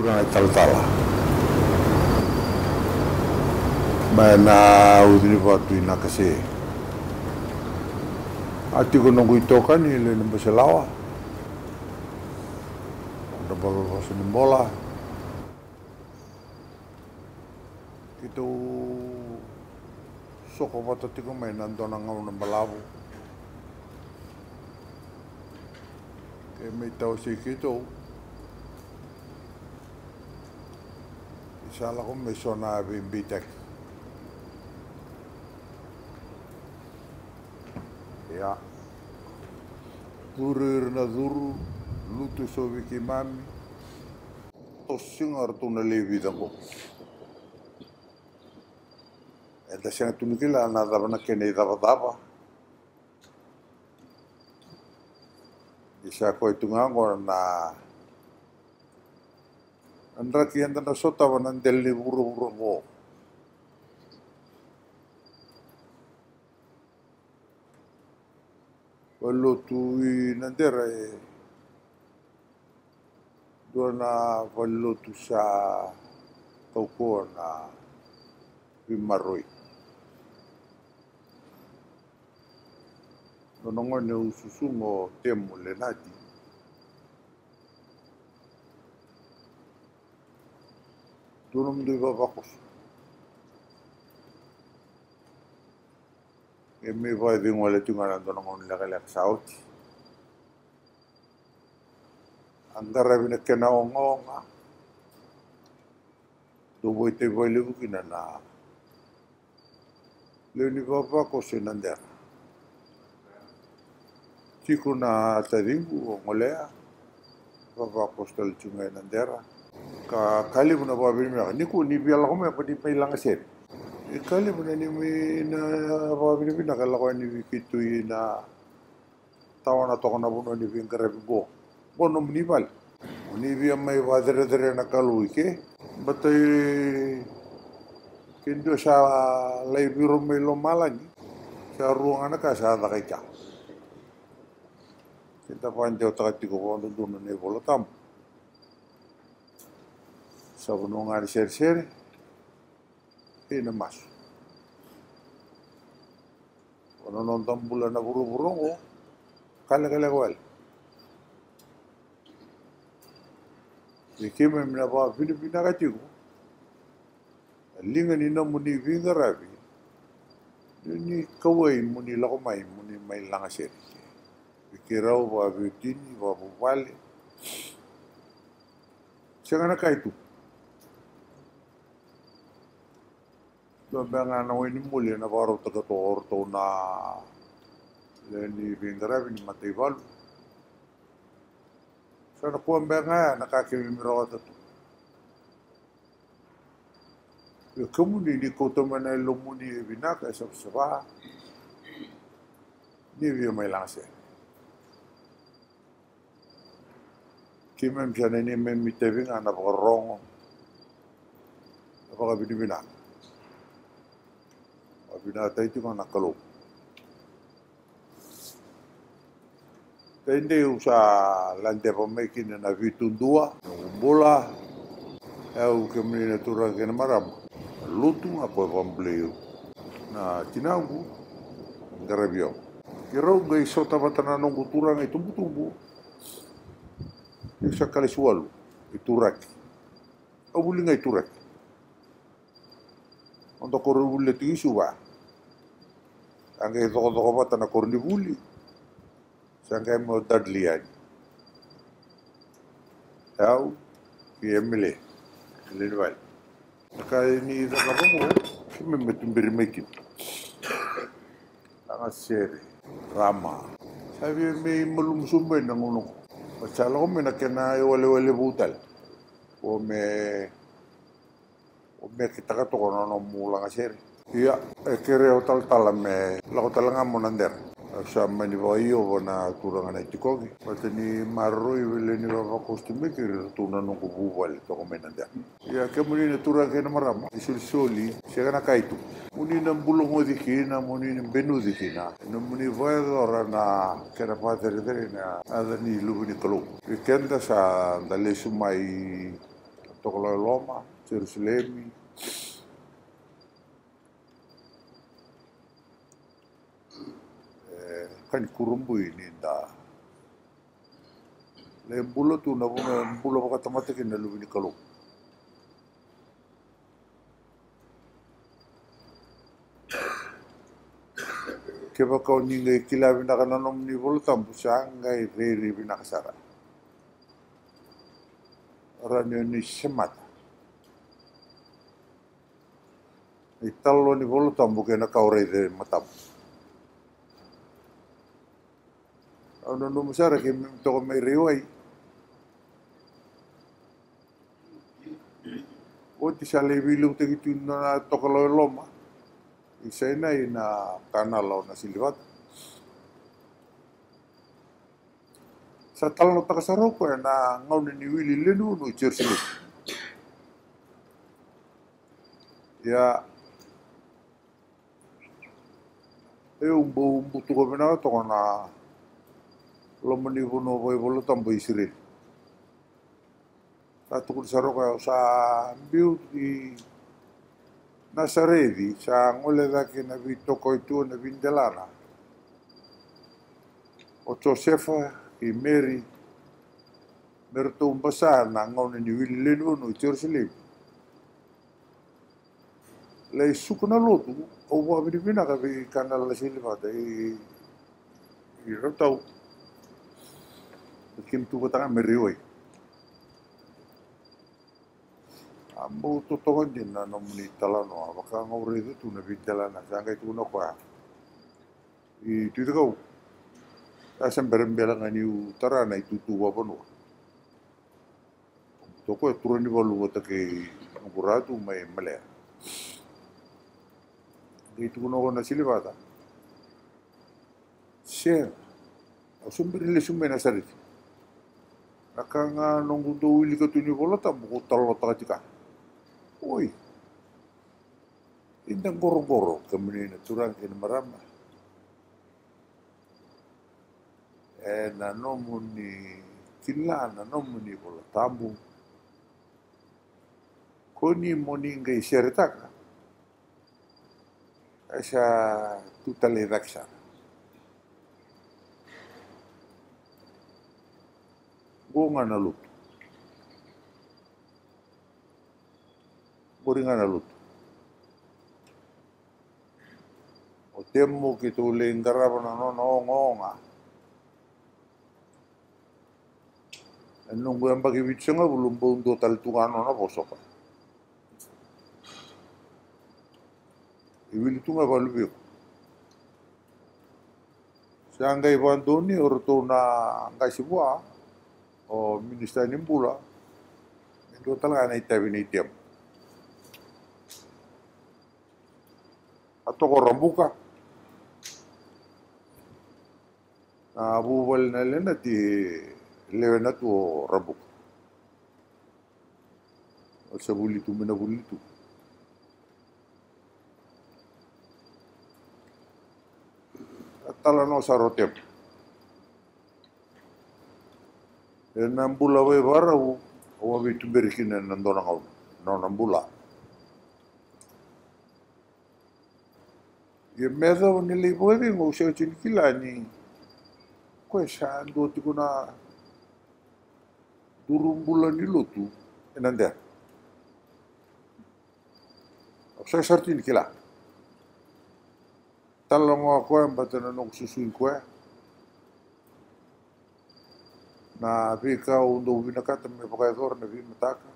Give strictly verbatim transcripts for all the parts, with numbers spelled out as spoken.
Na italatala mai na ucu ni vatu i Nakase. A tiko noqu itokani lewe ni Baselawa, Honorable Vosa ni Bola. Keitou soko vata tiko mai na dua na gauna balavu. Ke mai tawasei keitou, e sa lako mai so na veibeitaki. Ia, curu ira na curu, lutu e so vei keimami. Toso ga ratou na lewe vica qo. Eda sega tu ni kila na cava na kena icavacava. Ni sa koya tu ga oqo na draki eda na sotava na dela ni vuravura oqo. Valelotu i Nadera e dua na valelotu sa kaukauwa na veimaroroi. Nona gone au susuga o Temu Lenati. Dua nomudou ivavakoso. E mai vakacegu wale tiko ga na dua na gauna lekaleka sa oti. A qaravi na kena ogaoga. Dou vakaitavi vakalevu kina na lewe ni vavakoso e Nadera. Tiko na taciqu o Golea, vavakoso tale tiko ga e Nadera. Ka, ka levu na vakavinavinaka. Nikua ni via lako mai, pa ni mai lagasere. E ka levu na ni mai na vakavinavinaka e lako yani vei keitou ina tawana toka na vanua ni veiqaravi qo. Qo nomuni vale. Moni via mai vakacerecerea na Kalou i ke. Baleta i ke dua sa lai viro mai lomalagi. Sa rua ga na ka sa caka i kea. Keda vakadewataka tiko vakadodonu na iVola Tabu. Sa vanua ga ni seresere kei na masu. O na noda bula na vuravura oqo ka lekaleka wale. Vei keimami na vakavinavinaka tiko na liga ni nomuni veiqaravi. Ni kauwai moni lako mai moni mai lagasere. Vei keirau vakaveiwatini, vakavuvale. Sega na ka e tu. Dua beka ga na wai ni moli ena vakarautaka toka o ratou na lewe ni veiqaravi ni mataivalu. Sa na kua beka ga ya na ka keimami rawata tu. Ia kemuni ni kauta mai na yalomuni e vinaka, e savasava, ni via mai lagasere. Keimami sa na neimami itavi ga na vakarorogo, na vakavinavinaka. Vakavinavinakataki tiko ga na Kalou. Taidei au sa ladeva mai kina na veituduwa, na bula. E au kemuni na turaga kei na marama. Na lotu ga ko e vakabulai au. Na tinaqu qaravi au. Keirau qai sota vata na noqu turaga i tubutubu. Au sa kalasi walu i turaki. Au vuli ga i turaki. Noda koronivuli na tiko i Suva. A qai cokocoko vata na koronivuli. Sa qai mai o Dudley yani. Au kei Emily, Emily ni vale. Na ka ni cakava qo, keimami tuberi mai kina. Lagasere, rama. Sa via mai malumu sobu mai na gauna qo. Sa lako mai na kena iwalewale vou tale. O me O me kitaka toka na nomu lagasere. Ia, e kere au talatala me lako tale ga mo Nadera. Au sa mani vakaio vua na turaga na itikoqi. Vata ni maroroi vei lewe ni vavakoso tu mai keri ratou na noqu vuvale toka mai Nadera. Ia kemuni na turaga kei na marama, isolisoli, sega na ka e tu. Moni na bulogoci kina, moni na benuci kina. Nomuni vakayacora na kena vakacerecerei na yaca ni Luve ni Kalou. Vei keda sa da lesu mai Tokalau e Loma, Jerusalemi. E, ka ni kurabui ni da lai bula tu na vanua e bula vakatamata kina na luve ni Kalou. Kevaka o ni qai kila vinaka na nomuni iVola Tabu, sa qai rairai vinaka sara. Rawa ni o ni semata na italanoa ni iVola Tabu kei na ka o raica e matamu. Au nanuma sara keimami toka mai Raiwai. Oti sa lai veiliutaki tu na tokalau e Loma i Sainai na kanala o Nasilivata. Sa talanoataka sara o koya na gauna ni wili lewe ni vanua i Jerusalemi. Ia, e, au bau butuka vinaka toka na loma ni vanua vakaivolatabu i Isireli. Sa tukuna sara o koya, au sa biu i Nasareci, sa gole cake na veitokaitua, na veidelana o Josefa kei Meri, me ratou basa na gauna ni wili lewe ni vanua i Jerusalemi. Lai suka na lotu, au vakavinavinaka vei kanala Nasilivata i, i Rautau. Keimami tu vata ga mai Raiwai. A bau totoka dina na nomuni talanoa, vaka ga au raica tu na veidelana, sa qai tukuna o koya. I Tui Cakau. Sa se bera bela ga niu tara na itutu vakavanua. Toka e turaga ni valu vata kei noqu ratu mai Malea. Qai tukuna o Nasilivata, sega, au se bera ni lesu mai Nasareci. Na ka ga noqu dau wilika tu ni iVola Tabu ko talanoataka tiko. Oi. Ida qoroqoro kemuni na turaga kei na marama. E na nomuni kila na nomuni iVola Tabu. Ko ni mo ni qai seretaka, e sa tu tale i cake sara. Qo ga na lotu. Qori ga na lotu. O Temo keitou lai qarava na nona ogaoga. E noqu yabaki vitusagavulu bau dua tale tu ga na nona vosa o koya. E wili tu ga valuveku. Sa qai vakadonui o ratou na qase vua, o minisita ni bula, me dua tale ga na itavi nei Temo. A toka o Rabuka. Na vuvale na Lenati, lewe na tu o Rabuka. O sa vuli tu mai na vuli tu. A talanoa sara o Temo. E na bula vaivakarau, au a veituberi kina e na dua na gauna, na nona bula. Ia me yacova ni lai vakacegu, au sega tiko ni kila ni koya sa dua tiko na duru bula ni lotu e Nadera. Au sega sara tiko ni kila. Talanoa koya, baleta na noqu susugi koya. Na veika au dau vinakata me vakayacora na veimataka.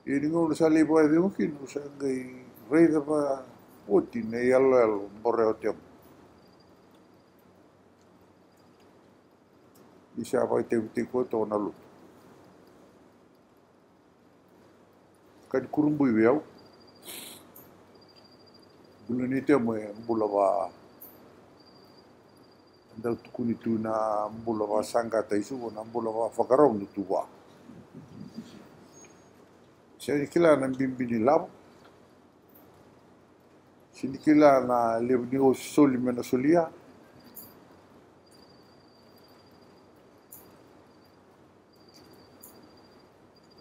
Ia ni gauna sa lai vakacegu kina, au sa qai raica vakaoti na iyaloyalo bore o Temo. Ni sa vakaitavitaki koya toka na lotu. Ka ni kurabui vei au. Bula nei Temo e bula va, dau tukuni tu na bula vakasaqata i Suva, na bula vakavakarau ni tu vua. Sega ni kila na bibi ni lavo. Sega ni kila na levu ni osi soli me na solia.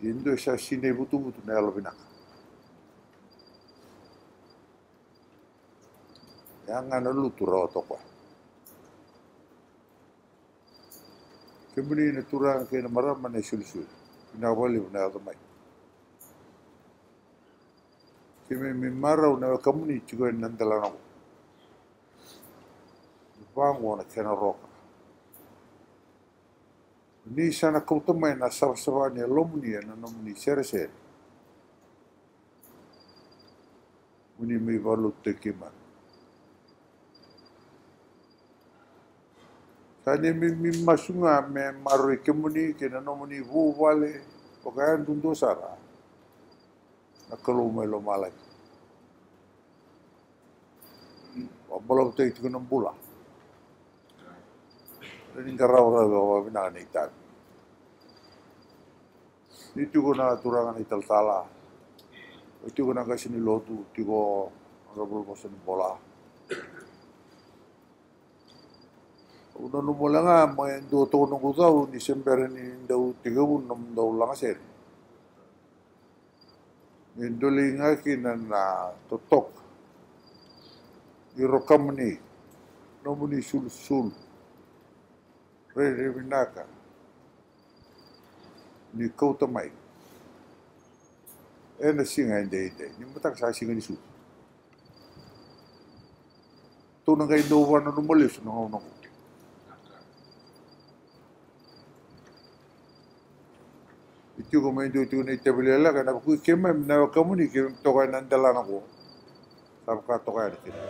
E dua e sa sinai vutuvutu na yalo vinaka. E a ga na lutu rawa toka. Kemuni na turaga kei na marama na isolisoli, vinaka vakalevu na yaco mai. Keimami marau na wekamuni tiko ena delana oqo. Vaqo na kena roka. Ni sa na kauta mai na savasava ni yalomuni ena nomuni seresere. Mo ni mai vakalotutaki keimami. Sa neimami masu ga me maroroi kemuni kei na nomuni vuvale vakayadudua sara na Kalou mai lomalagi. Vakabolavutaki tiko na bula. Ni qarava rawa vakavinaka na itavi. Ni tiko na turaga na italatala, o tiko na qase ni lotu, tiko na ravuravasa ni bola. Au nanuma wale ga me dua toka noqu cau ni se bera ni dau tekivu na nomudou lagasere. Me dolei ga kina na totoka ni rokamuni, nomuni sulusulu rairai vinaka ni kauta mai ena siga edaidai, ni mataka sa siga ni sucu. Tou na qai dau vakananuma lesu na gauna oqo. E tiko mai dua tiko na itavi lekaleka ena vukui keimami na wekamuni keimami toka ena delana oqo. Sa vaka toka yani kina.